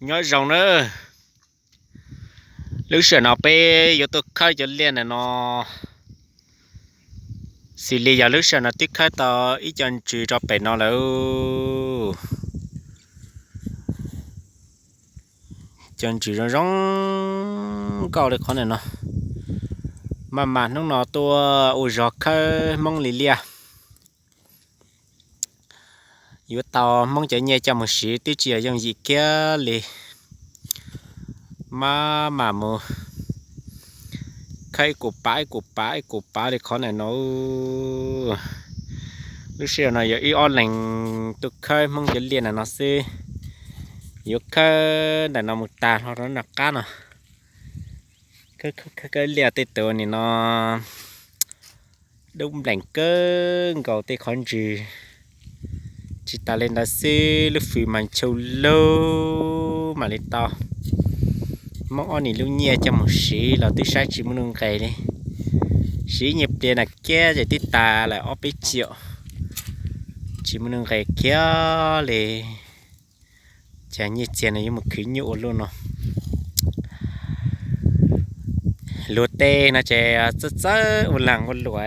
Nyob zoo na, lub sij hawm no peb yuav tuaj khawb cov liaj ntawm no, xws li yog lub sij hawm no twb khawb tau ib co ntsws rau pem no lawm. Cov ntsws zoo zoo nkauj li qhov ntawm no, maj mam hnub no tuaj ua zog khawb Hmoob li liaj. Yuav tau Hmoob cov nyiaj coj mus siv twb tsis yog yooj yim kiag li. Maj mam mus khawb ib kus pav ib kus pav ib kus pav li qhov ntawm no. Lub sij hawm no yog ib ob leeg tuaj khawb Hmoob cov liaj ntawm no xwb. Yuav khawb ntawm no mus tag hlo rau nram qab no. Khawb liaj tej tus nim no dub nplees kawg nkaus tej qhov ntsws. Tsis tas li ntawd xwb, lub fws mas nchu lug mam li tau Hmoob ob nim lub nyiaj coj mus siv los twb saib tsis muaj nuj nqes li. Siv nyiaj pliag na kiab ces twb tas lawm ob peb triệu, tsis muaj nuj nqes kiag li. Cas nyiaj txiag no yuav mus khwv nyuj ua luaj no. Luag tej no ces txawj txawj ua lag ua luam,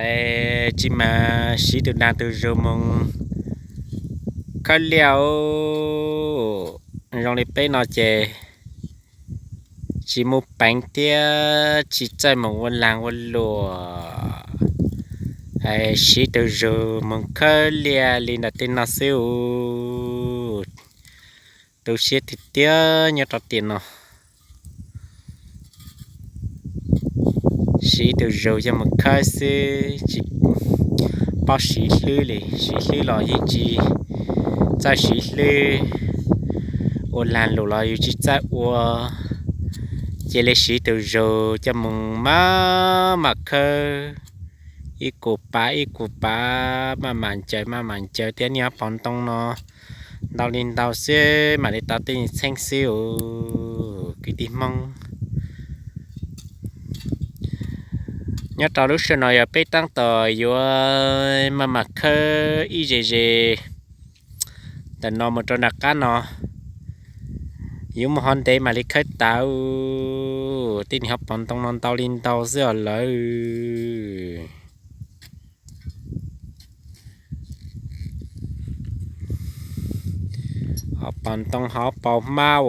tsis mas siv tus dag tus zug mus khawb liaj. Zoo li peb no ces tsis muaj peev thiab tsis txawj mus ua lag ua luam, siv tus zug mus khawb liaj li ntawm tej no xwb. Tu siab tiag tiag nyob rau tiam no. Siv tus zug coj mus khawb xwb tsis paub siv hlwb li, siv hlwb los yeej tsis txawj siv hlwb, ua lag luam los yus tsis txawj ua, cia li siv tus zug coj mus maj mam khawb, ib kus pav ib kus pav, maj mam ncaws maj mam ncaws thiab niaj pov ntoo no ntau li ntau xwb mam li tau tej txheeb xwb os kwv tij Hmoob. Nyob rau lub sij hawm no yog peb tab tom yuav maj mam khawb ib ze ze ntawm no mus rau nram qab no, yuav mus ho ntev mam li khawb tas. Tej niag hauv paus ntoo no ntau li ntau xwb os lawm. Hauv paus ntoo hauv paus hmab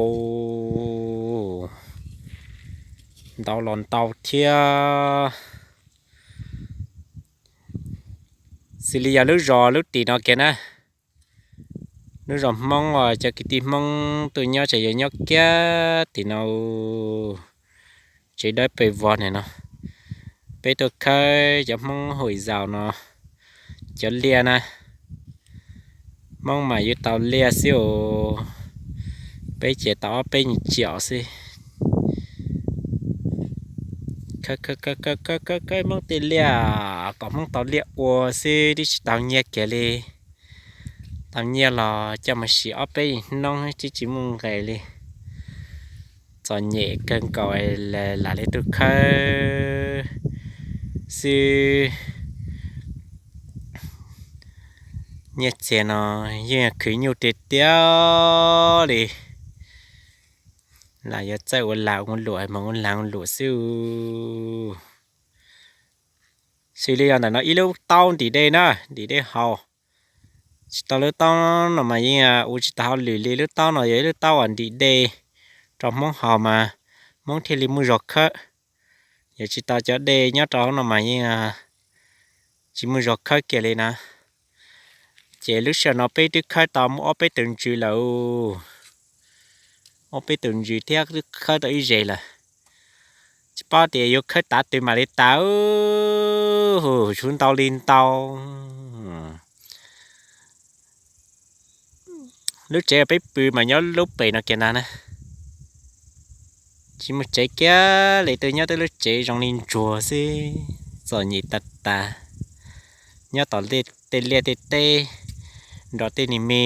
ntau los ntau thiab. Xws li yog lub zos lub tim no kiag na, lub zos Hmoob uas cov kwv tij Hmoob tuaj nyob ces yuav nyob kiag tim no, tsev dawb pes vog nim no. Peb tuaj khawb cov Hmoob Hua Zaus no cov liaj na. Hmoob mas yuav tau liaj xwb os, peb ces tau ob peb nyias ciam xwb. Khawb Hmoob tej liaj kom Hmoob tau liaj ua xwb twb tsis tau nyiaj kiag li. Tau nyiaj los coj mus siv ob peb hnub twb tsis muaj nqis li. Txom nyem kawg nkaus, lam li tuaj khawb xwb. Nyiaj txiag no yeej khwv nyuj tiag tiag li. Lam yuav txawj ua lag ua luam, mas ua lag ua luam xwb. Xws li yog ntawm no ib lub taub ntim dej na, ntim dej haus. Tsis tau lub taub no mas yeej ua tsis tau hauj lwm li. Lub taub no yog ib lub taub uas ntim dej rau Hmoob haus mas Hmoob thiaj li muaj zog khawb. Yog tsis tau cov dej nyob rau hauv no mas yeej tsis muaj zog khawb kiag li na. Ces lub sij hawm no peb twb khawb tau muaj ob peb tus ntsws lawm. Ob peb tus ntsws thiab twb khawb tau ib zes lawm. Tsis paub tias yuav khawb tav twg mam li tas, tshuav ntau li ntau. Lub tsev peb pw mas nyob lub pem no kiag ntag na. Tsis muaj tsev kiag li, twb nyob tej lub tsev zoo li ntsuag xwb, txom nyem tas tas. Nyob tom tej liaj tej teb, nrog tej niag me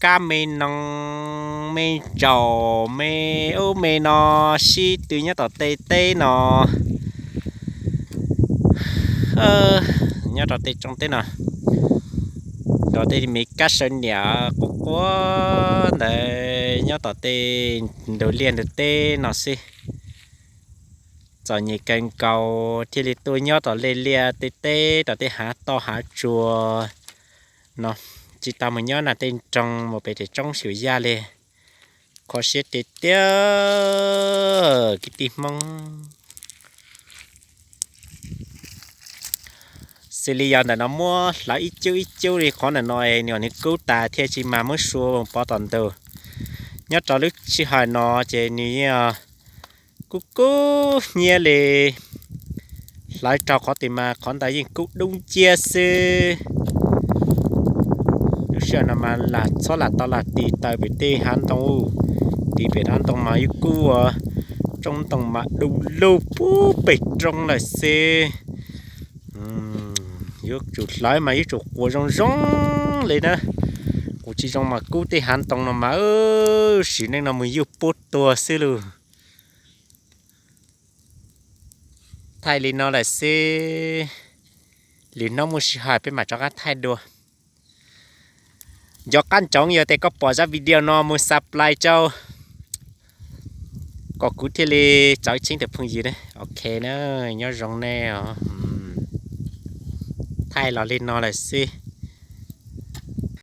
kab me noog, me ntsaum, me ub me no sib tw nyob tom tej teb no. Nyob rau tej tsoob teb no, nrog tej me kab saw niam quv quav ntawd Nyob tom tej ntug liaj ntug teb no xwb. Txom nyem kawg nkaus thiaj li tuaj nyob tom liaj liaj teb teb, tom tej hav toj hav tsuas no, tsis tau mus nyob nram tej nroog mus pem tej roob xyum yaj li. Kho siab tiag tiag kwv tij Hmoob. Xws li yog ntawm no muab hlawv ib cub ib cub li qhov ntawm no, nws kub tas thiaj tsis mag muab sua pov tom ntug. Nyob rau lub sij hawm no ces nws yeej kub kub hnyiab li. Hlawv rau qhov twg mas qhov ntawd yeej kub dub nciab xwb. Lub sij hawm no mas lam txhob lam tau lam tis taws pem tej hav ntoo, tis pem hav ntoo mas yeej kub ua roob ntoo mas du lug puag pem roob lawm xwb. Yuav tsum hlawv mas yuav tsum quas zoo zoo li na. Quas tsis zoo mas kub tej hav ntoo no mas sim neej no mus yuj puab tuag xwb lauj. Thaij li no lawm xwb, lwm hnub muaj sij hawm peb mam rov qab thaij dua. Nco qab ntsoov yog tias koj pom zaj video no mus subscribe rau kom kuv thiaj li txawv cheeb tus phooj ywg. Ok na, nyob zoo nej. Thaij los li no lawm xwb.